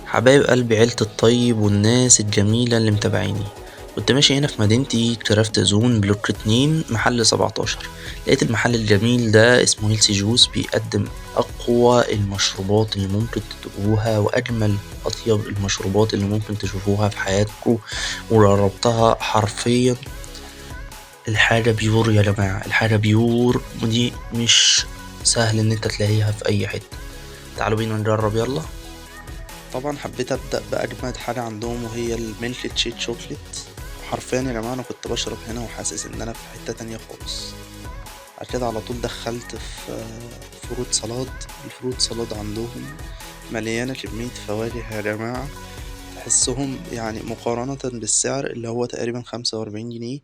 حبايب قلبي، عيلة الطيب والناس الجميلة اللي متابعيني. كنت ماشي هنا في مدينتي Craft Zone block 2 محل 17، لقيت المحل الجميل ده اسمه Healthy Juice، بيقدم أقوى المشروبات اللي ممكن تدوقوها وأجمل أطيب المشروبات اللي ممكن تشوفوها في حياتكم، وجربتها حرفيا. الحاجة pure يا جماعة، الحاجة pure، ودي مش سهل ان انت تلاقيها في اي حتة. تعالوا بينا نجرب، يلا. طبعا حبيت ابدا باجمد حاجة عندهم وهي ال milkshake chocolate. حرفيا يا جماعة انا كنت بشرب هنا وحاسس ان انا في حتة تانية خالص. بعد كده على طول دخلت في fruit salad. ال fruit salad عندهم مليانة كمية فواكه يا جماعة، تحسهم يعني مقارنة بالسعر اللي هو تقريبا 45 جنيه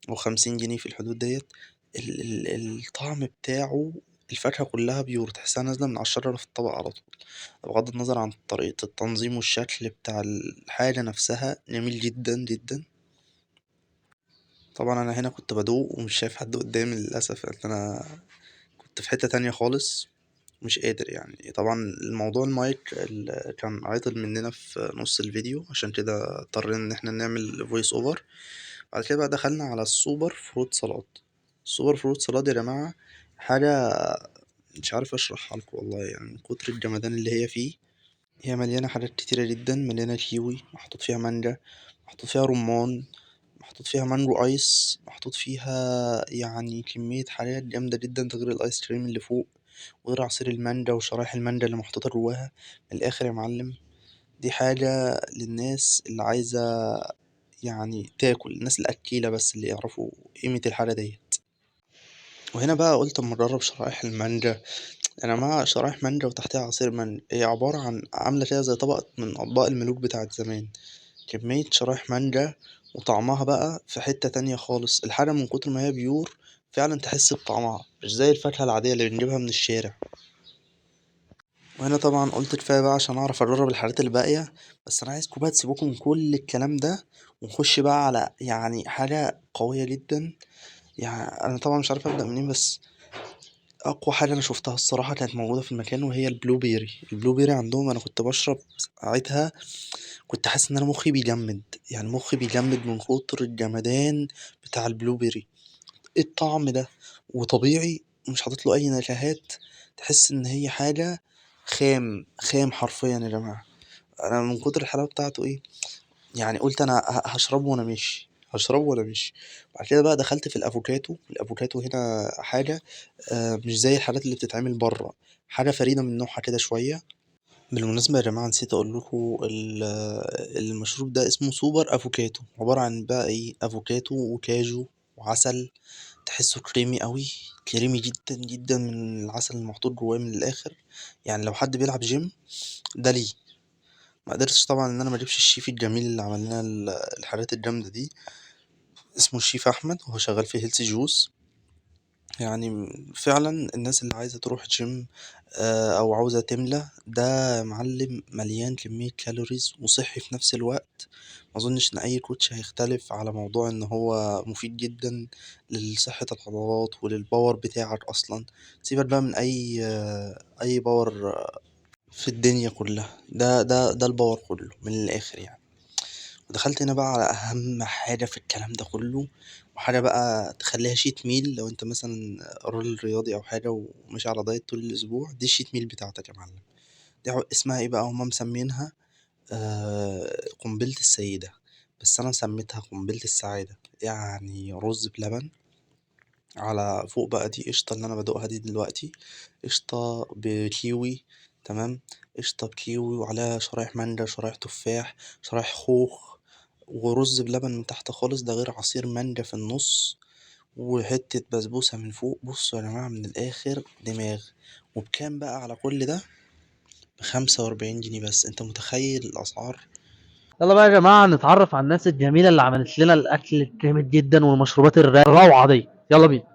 او 50 جنيه في الحدود ديت، الطعم بتاعه الفاكهة كلها pure، تحسها نازلة من على الشجرة في الطبق على طول. بغض النظر عن طريقة التنظيم والشكل بتاع الحاجة نفسها، جميل جدا جدا. طبعا انا هنا كنت بدوق ومش شايف حد قدامي للأسف، لأن انا كنت في حتة تانية خالص مش قادر يعني. طبعا الموضوع المايك كان عطل مننا في نص الفيديو، عشان كده اضطرينا ان احنا نعمل voice over. بعد كده بقى دخلنا على ال super fruit salad. ال super fruit salad يا جماعة حاجة مش عارف اشرحها لكم والله، من كتر الجمدان اللي هي فيه. هي مليانة حاجات كتيرة جدا، مليانة كيوي، محطوط فيها مانجا، محطوط فيها رمان، محطوط فيها mango ice، محطوط فيها كمية حاجات جامدة جدا، غير الايس كريم اللي فوق، وغير عصير المانجا وشرايح المانجا اللي محطوطة جواها. من الآخر يا معلم دي حاجة للناس اللي عايزة تاكل، الناس الأكيلة بس اللي يعرفوا قيمة الحاجة ديت. وهنا بقى قلت اما اجرب شرائح المانجا. انا مع شرايح مانجا وتحتها عصير مانجا، هي عبارة عن عاملة كده زي طبق من اطباق الملوك بتاعت زمان، كمية شرايح مانجا وطعمها بقى في حتة تانية خالص. الحاجة من كتر ما هي pure فعلا تحس بطعمها، مش زي الفاكهة العادية اللي بنجيبها من الشارع. وهنا طبعا قلت كفاية بقى عشان اعرف اجرب الحاجات الباقية، بس انا عايزكم بقى تسيبوكم من كل الكلام ده ونخش بقى على حاجة قوية جدا. انا طبعا مش عارف ابدأ منين، بس اقوى حاجة انا شفتها الصراحة كانت موجودة في المكان وهي ال blueberry. ال blueberry عندهم انا كنت بشرب ساعتها كنت حاسس ان انا مخي بيجمد، مخي بيجمد من كتر الجمدان بتاع ال blueberry. ايه الطعم ده؟ وطبيعي مش حاطط له اي نكهات، تحس ان هي حاجة خام خام حرفيا يا جماعة. انا من كتر الحلاوة بتاعته ايه قلت انا هشربه وانا ماشي، هشربه وانا ماشي. بعد كده بقى دخلت في الافوكاتو. الافوكاتو هنا حاجة، مش زي الحاجات اللي بتتعمل بره، حاجة فريدة من نوعها كده شوية. بالمناسبة يا جماعة نسيت اقول لكم المشروب ده اسمه سوبر افوكاتو، عبارة عن بقى ايه؟ افوكاتو وكاجو وعسل، تحسه كريمي قوي، كريمي جدا جدا من العسل المحطوط جواه من الاخر. لو حد بيلعب جيم ده ليه. ما قدرتش طبعا ان انا ما اجيبش الشيف الجميل اللي عمل لنا الحاجات الجامدة دي، اسمه الشيف احمد، وهو شغال في Healthy Juice. فعلا الناس اللي عايزه تروح جيم، او عاوزه تملى، ده معلم مليان كمية calories وصحي في نفس الوقت. ما اظنش ان اي coach هيختلف على موضوع ان هو مفيد جدا لصحة العضلات ولل power بتاعك اصلا. سيبك بقى من اي power في الدنيا كلها، ده ال power كله من الاخر. ودخلت هنا بقى على اهم حاجة في الكلام ده كله، وحاجة بقى تخليها cheat meal لو انت مثلا راجل رياضي او حاجة وماشي على diet طول الاسبوع، دي ال cheat meal بتاعتك يا معلم. دي اسمها ايه بقى؟ هما مسمينها، قنبلة السيدة، بس انا سميتها قنبلة السعادة. رز بلبن على فوق بقى، دي قشطة اللي انا بدوقها دي دلوقتي، قشطة بكيوي، تمام، قشطة بكيوي وعليها شرايح مانجا، شرايح تفاح، شرايح خوخ، ورز بلبن من تحت خالص، ده غير عصير مانجا في النص، وحتة بسبوسة من فوق. بصوا يا جماعة من الآخر دماغ. وبكام بقى على كل ده؟ ب45 جنيه بس. انت متخيل الأسعار؟ يلا بقى يا جماعة نتعرف على الناس الجميلة اللي عملت لنا الأكل الجامد جدا والمشروبات الروعة دي. يلا بينا.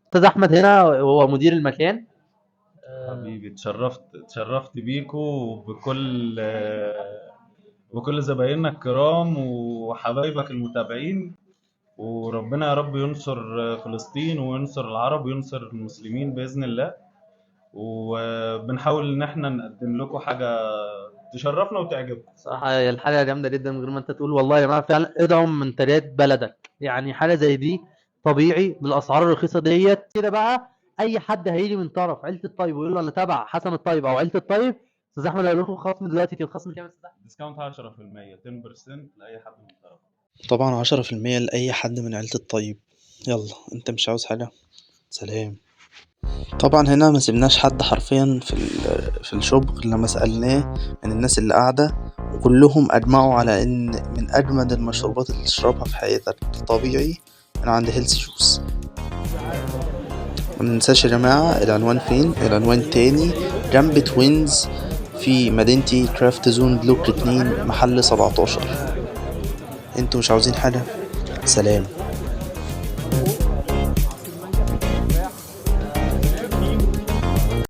أستاذ أحمد هنا هو مدير المكان. حبيبي، اتشرفت بيكو وبكل زبايننا الكرام وحبايبك المتابعين، وربنا يا رب ينصر فلسطين وينصر العرب وينصر المسلمين بإذن الله. وبنحاول إن احنا نقدم لكم حاجة تشرفنا وتعجبكم. صراحة الحاجة جامدة جدا من غير ما انت تقول، والله يا جماعة فعلا ادعم منتجات بلدك، يعني حاجة زي دي طبيعي بالاسعار الرخيصة ديت كده. بقى اي حد هيجي من طرف عيلة الطيب ويقول له انا تبع حسن الطيب او عيلة الطيب، استاذ احمد هيقول لكم خصم دلوقتي. كده خصم كام يا استاذ احمد؟ discount 10%، 10% لاي حد من طرف. طبعا 10% لأي حد من عيلة الطيب. يلا انت مش عاوز حاجة؟ سلام. طبعا هنا ما سيبناش حد حرفيا في ال shop غير لما سألناه من الناس اللي قاعدة، وكلهم أجمعوا على إن من أجمد المشروبات اللي تشربها في حياتك طبيعي من عند Healthy Juice. ما ننساش يا جماعة العنوان فين، العنوان تاني جنب Twins في مدينتي Craft Zone block 2 محل 17. انتوا مش عاوزين حاجة؟ سلام.